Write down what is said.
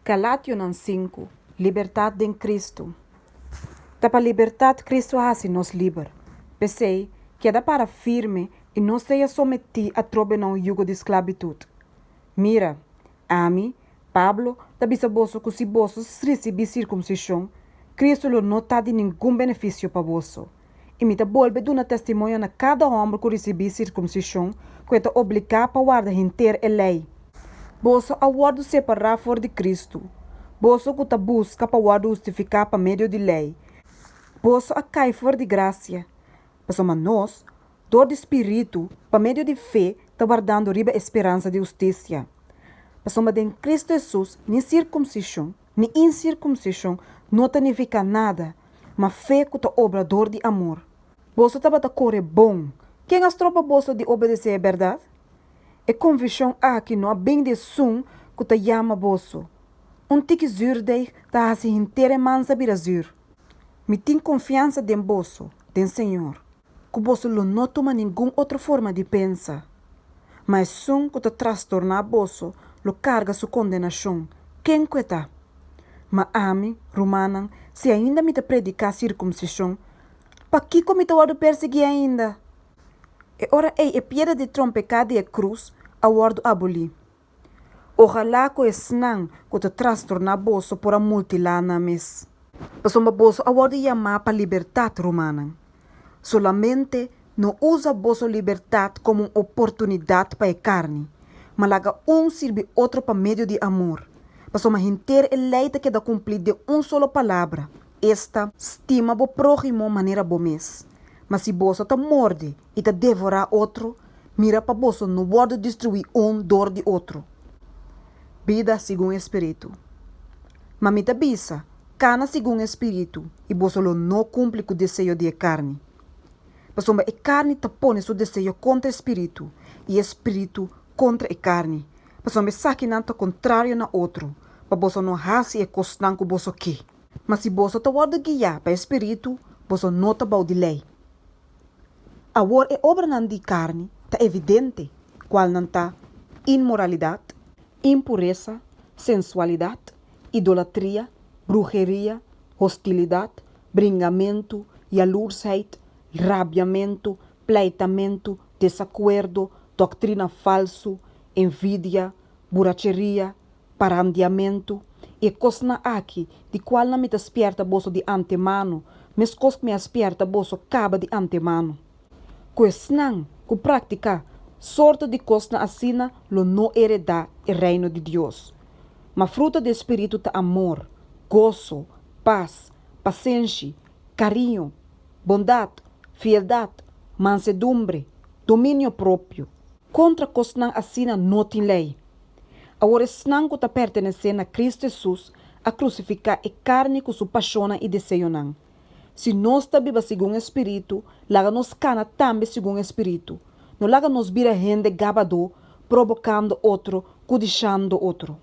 Galationan sinku, Libertat den Kristu Ta pa libertat Kristu a hasi nos liber. P'esei, keda para firme i no sea sometí atrobe na un yugo di sklabitut. Mira, ami, Pablo, ta bisa boso ku si boso risibí sirkumsishon, Kristu lo no ta di ningun benefisio pa boso. I mi ta bolbe duna testimonio na kada hòmber ku risibí sirkumsishon ku e ta obligá pa warda henter e lei. Boso a wòrdu separá for di Kristu, boso ku ta buska pa wòrdu hustifiká pa medio di lei. Boso a kai for di grasia, pasobra nos, dor di Spiritu, pa medio di fe, ta wardando riba e speransa di hustisia. Pasobra den Kristu Hesus ni sirkumsishon ni insirkumsishon no ta nifiká nada, ma fe ku ta obra dor di amor. Boso tabata kore bon. Ken a stroba boso di obedesé e bèrdat? E konvishon aki no a bin di esun ku ta yama boso. Un tiki zürdeg ta hasi henter e mansa bira zür. Mi tin konfiansa den boso, den Señor, ku boso lo no tuma ningun otro forma di pensa. Ma esun ku ta trastorná boso lo karga su kondenashon, ken ku e ta. Ma ami, rumannan, si ainda mi ta prediká sirkumsishon, pakiko mi ta wòrdu persiguí ainda? E ora ei e piedra di trompeká di e krus a wòrdu abolí. Ohalá ku esnan ku ta trastorná boso por a multilá nan mes. Pasobra boso a wòrdu yamá pa libertat, rumannan. Solamente no usa boso libertat komo un oportunidat pa e karni, ma laga un sirbi otro pa medio di amor. Pasobra henter e lei ta keda kumplí den un solo palabra, esta, stima bo próhimo manera bo mes. Ma si boso ta morde i ta devorá otro, mira pa boso no wòrdu destruí un dor di otro. Bida segun e Spiritu. Ma mi ta bisa, kana segun e Spiritu, i boso lo no kumpli ku deseo di e karni. Pasobra e karni ta pone su deseo kontra e Spiritu, i e Spiritu kontra e karni, pasobra esakinan ta kontrario na otro, pa boso no hasi e kosnan ku boso ke. Ma si boso ta wòrdu guiá pa e Spiritu, boso no ta bou di lei. Awor e obranan di karni ta evidente, kualnan ta, inmoralidat, impuresa, sensualidat, idolatria, bruheria, hostilidat, bringamentu, yalursheid, rabiamentu, pleitamentu, desakuerdo, doktrina falsu, envidia, buracheria, Parandiamentu, i e kosnan aki, di kualnan mi ta spièrta boso di antemano, meskos ku mi a spièrta boso kaba di antemano, ku esnan ku praktiká sorto di kosnan asina lo no eredá e Reino di Dios. Ma fruta di e spiritu ta amor, goso, pas, pasenshi, kariño, bondat, fieldat, mansedumbre, dominio propio. Kontra kosnan asina no tin lei. Awor esnan ku ta pertenesé na Kristu Hesus a krusifiká e karni ku su pashonnan i deseonan. Si nos ta biba segun e spiritu, laga nos kana tambe segun e spiritu. No laga nos bira hende gabadó, probokando otro, kudishando otro.